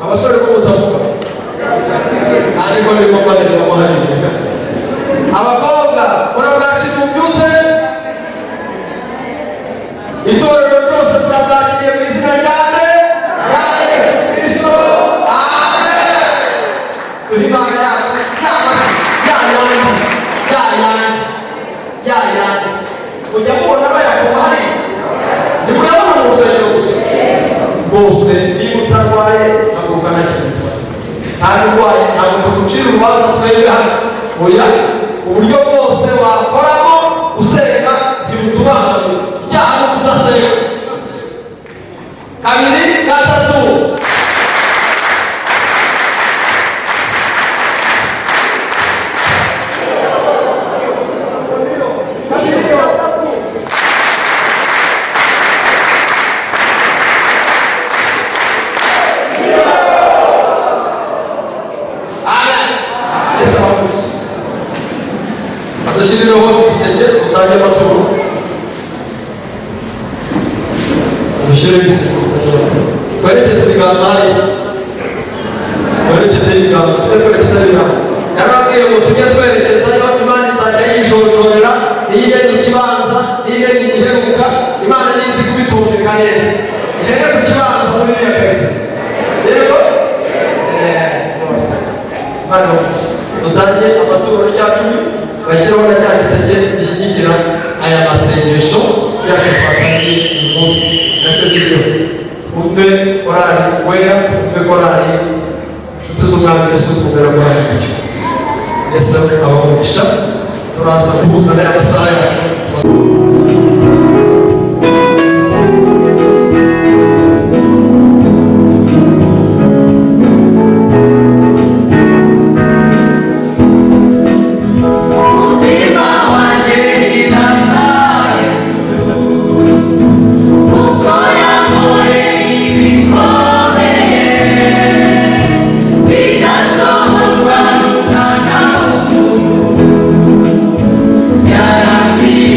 Abasore ko mutavuga, ariko niko mbareba muhariye. Abakobwa murabwakira ububyutse? Itorero ryose turabwakiriye mu izina rya nde? Rya Yesu Kristo, amen. Duhe Imana yacu ya mashyi ya yandi, ya yandi, ya yandi. Mujya mubona bayakoma hariya? Ntimuyabona mu rusengero gusa rwose. Niba utarwaye, haguruka, nta kintu bitwaye. Kandi urwaye, ntabwo tugucira urubanza twebwe hano, oya. Uburyo bwose wakoramo usenga ntibutubangamira. Icyaha ni ukudasenga. Kabiri, gatatu. Kabiri, gatatu. Amen. Yesu abakuze. Adushyirireho igiseke, utange amaturo. Dushyire igiseke, utange amaturo. Twerekeze ibiganza hariya. Twerekeze ibiganza, tujye twerekeza ibiganza. Yarababwiye ngo tujye twerekezayo, Imana izajya yijonjorera, niyo imenya ikibanza, niyo imenya igiheruka, Imana nizi kubitondeka neza. Ihere ku kibanza muri iriya karitsiye. Yego? Rwose. Imana ibafashe. Dutange amaturo y'icya 10, bashyireho na cya giseke gishyigikira aya masengesho yacu twatangiye uyu munsi, nacyo kiriho. Twumve korali wera, twumve korali Inshuti z'Umwami Yesu, twumve na korali Mucyo. Yesu abamugisha. Turaza guhuza n'aya masaha yacu. Umutima wanjye himbaza Yesu, kuko yankoreye ibikomeye bidashoborwa n'umwana w'umuntu. Yarapfiriye.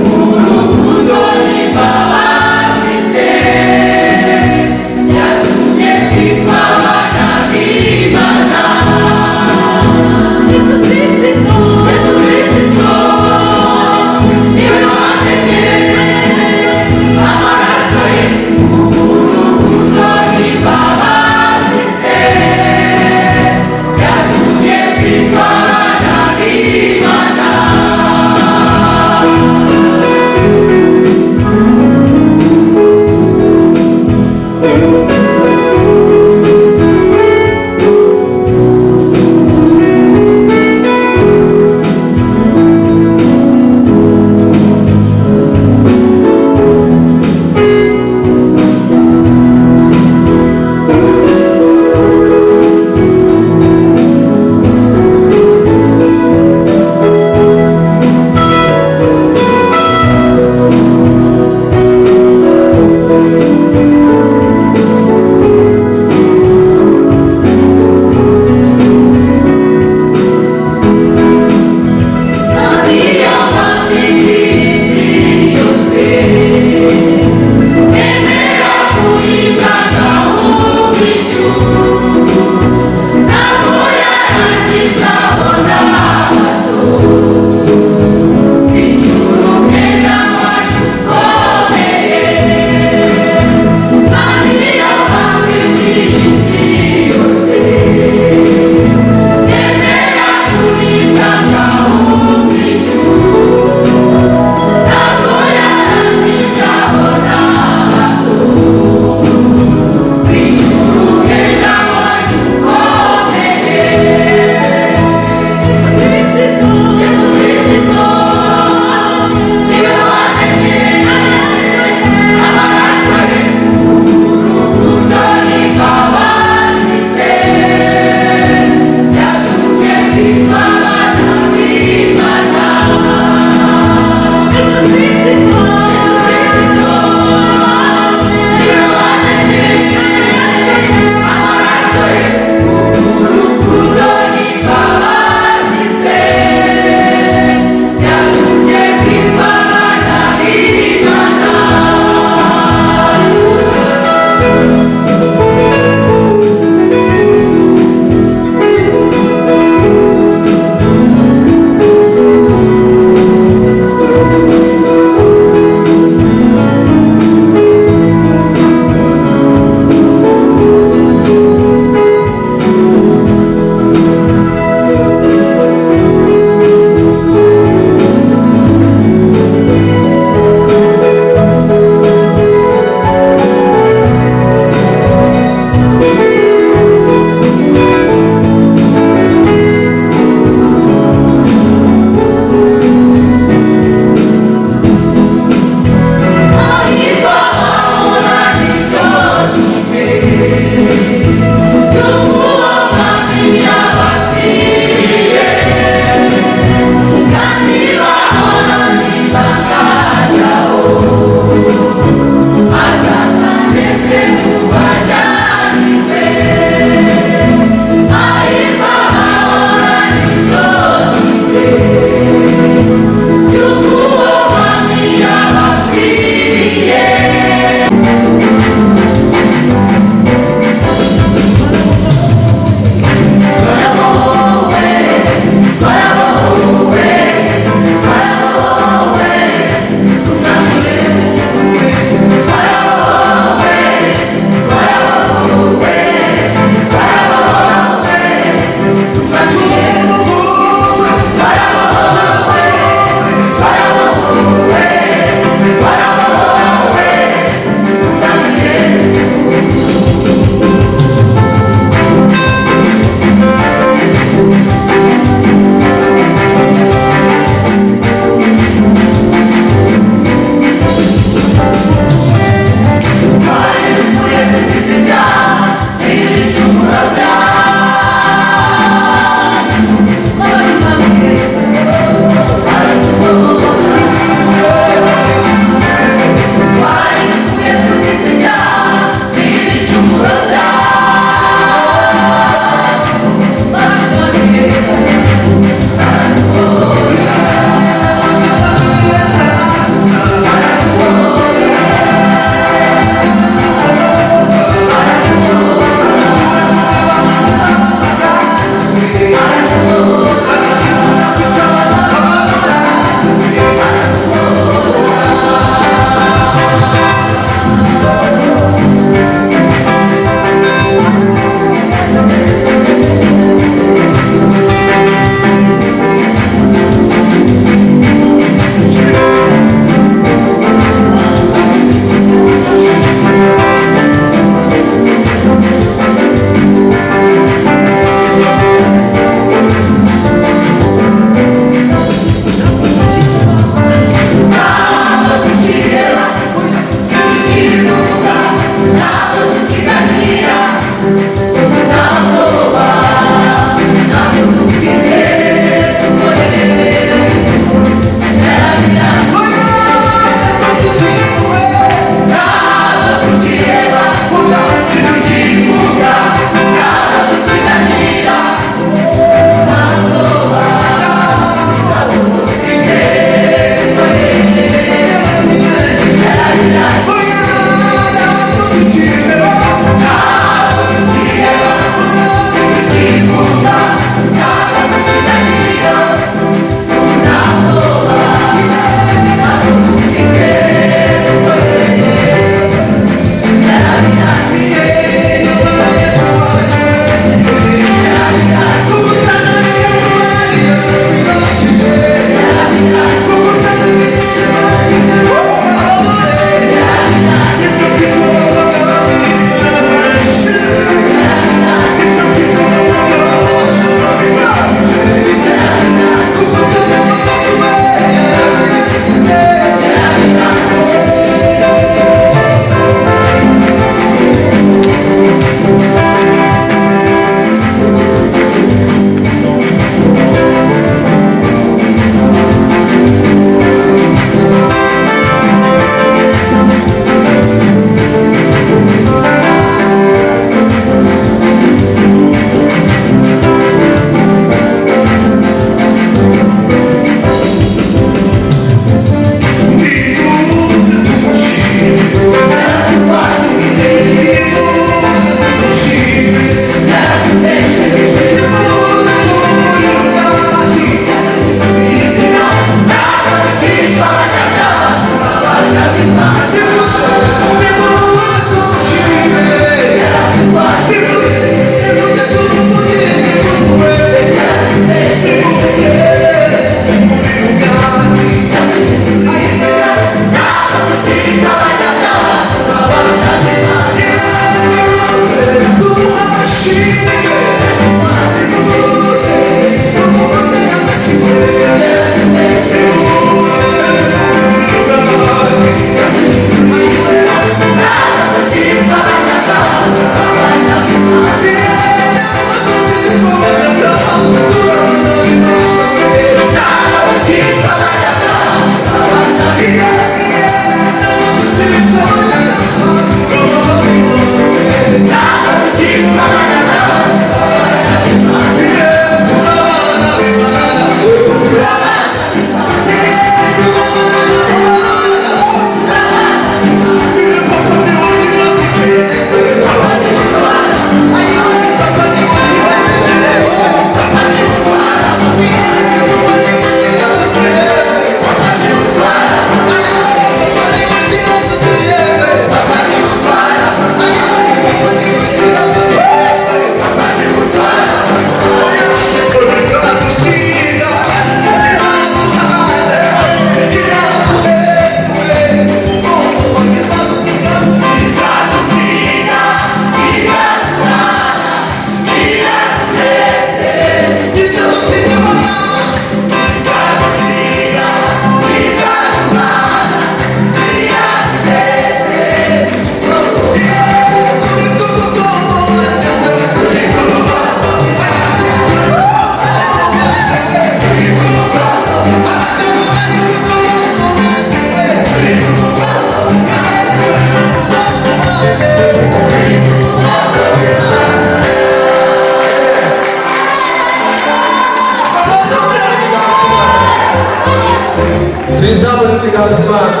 Tuyizamure ibiganza Imana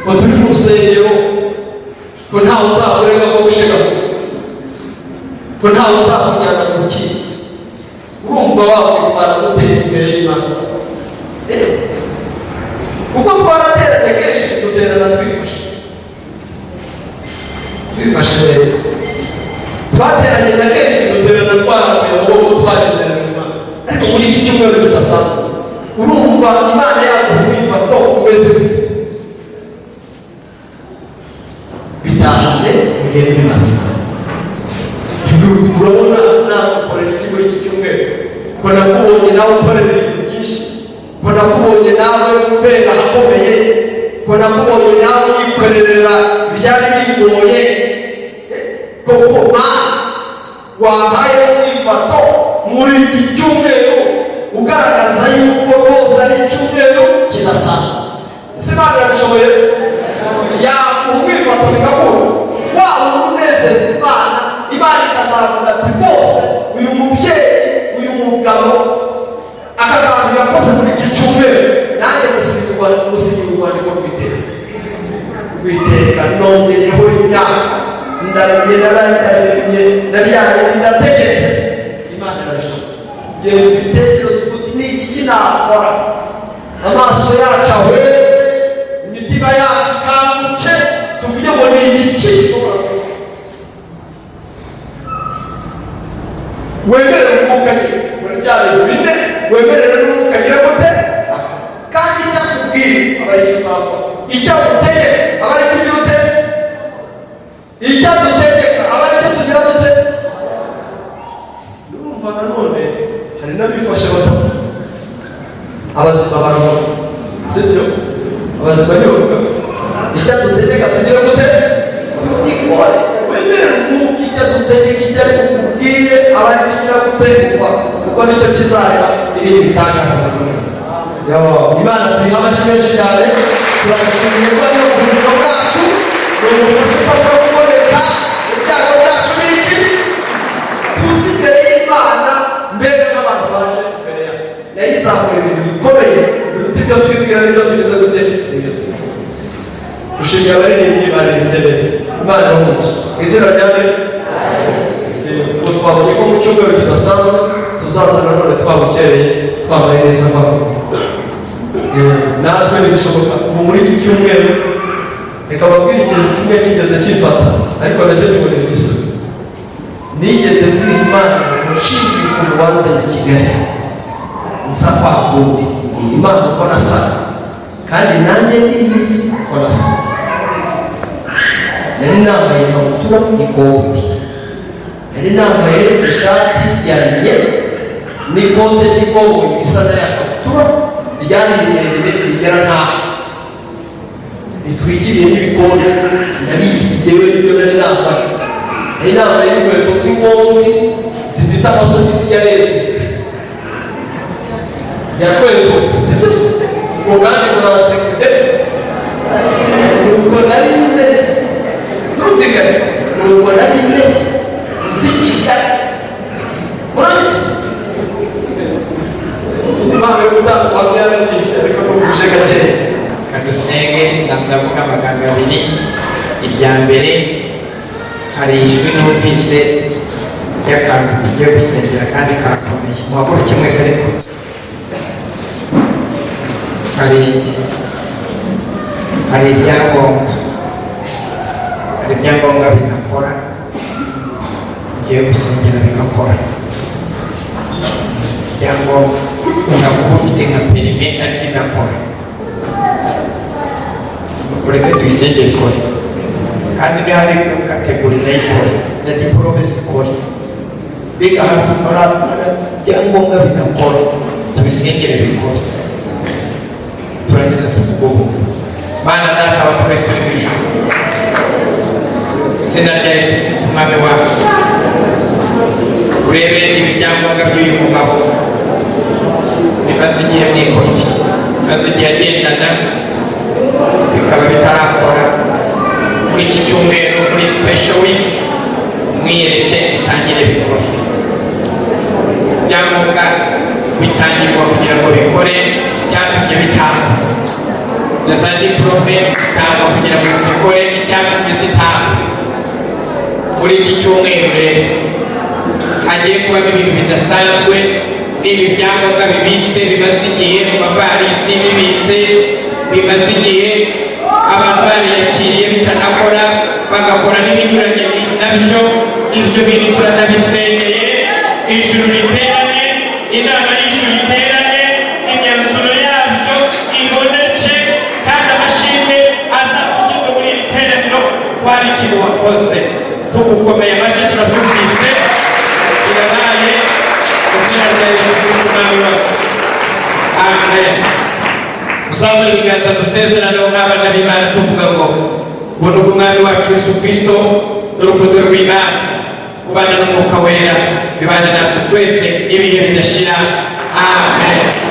ngo turi mu rusengero, ko ntawe uzakurega ko gushika, ko ntawe uzakujyana mu rukiko. Urumva wakwitwara gute imbere y'Imana? Kuko twarateranye kenshi, duterana twifashe, twifashe neza. Twateranye na kenshi, duterana twarambuye amaboko, twanezerewe Imana. Ariko muri iki cyumweru kidasanzwe, urumva Imana yaguha umwifato umeze gute? Bitahane mugende bimaze. Urabona nagukorera iki muri iki cyumweru, ko nakubonye nawe ukorera ibintu byinshi, ko nakubonye nawe ubera ahakomeye, ko nakubonye nawe wikorerera ibyari bigoye? Koko Mana, wampaye umwifato muri iki cyumweru ugaragaza yuko rwose ari icyumweru kidasanzwe? Ese Imana irabishoboye? Yaguha umwifato bigakura, waba unezeza Imana, Imana ikazavuga ati: "Rwose uyu mubyeyi, uyu mugabo, aka kantu yakoze muri iki cyumweru, nanjye gusinya urwandiko rw'iteka, nongeyeho imyaka, ndaremye, ndaremye, ndabyaye, ndategetse." Imana irabishoboye. Genda ibitekerezo uti: "Ni iki nakora?" Amaso yacu ahweze, imitima yacu ikanguke, tuvuge ngo: "Ni iki ushobora gukora?" Wemerere umwuka nyine muri bya bintu bine, wemerere n'umwuka agira gute? Kandi icyo akubwira aba aricyo uzakora, icyo agutegeka aba aricyo ugira ute, icyo adutegeka aba aricyo tugira dute. Urumva nanone hari n'abifashe batavuga. Abazima baravuga, sibyo? Abazima ntibavuga. Icyo adutegeka tugira gute? Tugikore. Wemerere umwuka icyo adutegeka, icyo ari bukubwire aba ari tugira gute? Gukora, kuko nicyo kizareba ibindi bitangaza bikomeye. Yo, Imana tuyiha amashyi menshi cyane. Turashimiye ko ariyo buhungiro bwacu, ni ubufasha utabura kuboneka ibyago byacu n'iki. Tuzi imbere y'Imana mbere nk'abantu baje imbere yayo, nayo izakora ibintu bikomeye biruta ibyo twibwira n'ibyo tugeze gute, n'ibyo tuzi. Dushimiye abaririmbyi baririmbye neza. Imana ibahe mu izina rya mbere. Ubwo twabonye ko mu cyumweru kidasanzwe tuzaza nanone twabukereye, twambaye neza nk'abantu. Natwe ntibishoboka. Ubu muri iki cyumweru, reka mbabwire ikintu kimwe kigeze kimfata, ariko nacyo kibonera igisubizo. Nigeze mbwira Imana ngo nshingiye ukuntu wanzanye i Kigali nsa kwa kundi, mbwira Imana uko nasaga, kandi nanjye niyizi uko nasaga. Nari nambaye ikabutura n'ikoboyi, nari nambaye ishati ya lin n'ikote ry'ikoboyi isa na ya kabutura ryari rirerire rigera nk'aho ritwikiriye n'ibikote. Ndabizi jyewe nibyo nari nambaye. Nari nambaye n'inkweto z'inkosi zifite amasogisi yarerutse, yakwetutse, sibyo se? Ubwo kandi muraseka. Nuko nari meze, turumvikane, nuko nari meze nzi Kigali. Murabizi, impano yo gutanga ubuhamya yarabyinshi, ariko n'ubuje gakeya. Kadusenge. Ndavuga amagambo abiri. Irya mbere, hari ijwi numvise ry'akantu tugiye gusengera kandi karakomeye. Muhaguruke mwese. Ariko hari ibyangombwa, hari ibyangombwa bidakora, ugiye gusengera bigakora. Ibyangombwa ushobora kuba ufite nka permis ariko idakora, ureke tuyisengere ikore. Kandi niba hari catégorie nayo ikore, na diplôme zikore. Biga hari ibyangombwa bidakora, tubisengere bikore. Turangiza tuvuge ubu: Mana Data wa twese uri mu ijuru, izina rya Yesu Kristo Umwami wacu, urebe ibyangombwa by'uyu mugabo bimaze igihe mu ikofi, bimaze igihe agendana, bikaba bitarakora. Muri iki cyumweru, muri special week, mwiyereke bitangire bikore. Ibyangombwa bitangirwa kugira ngo bikore. Icyatumye bitangwa, na za diporome zitangwa kugira ngo zikore icyatumye zitangwa. Muri iki cyumweru rero hagiye kubamo ibintu bidasanzwe. Niba ibyangombwa bibitse bimaze igihe mu mavarisi, bibitse bimaze igihe, abantu bariyakiriye bitanakora, bagakora n'ibinyuranye nabyo, ibyo bintu turanabisengeye. Ijuru riterane, inama y'ijuru iterane, imyanzuro yabyo iboneke, kandi amashimwe azavugirwe muri iri teraniro ko hari ikintu wakoze. Tugukomeye amashyi, turabyumvise, birabaye mu izina rya Yesu Kristo Umwami wacu, amen. Uzamure ibiganza, dusezeraneho nk'abana b'Imana, tuvuga ngo ubuntu bw'Umwami wacu Yesu Kristo n'urukundo rw'Imana, kubana n'Umwuka Wera, bibana natwe twese ibihe bidashira, amen.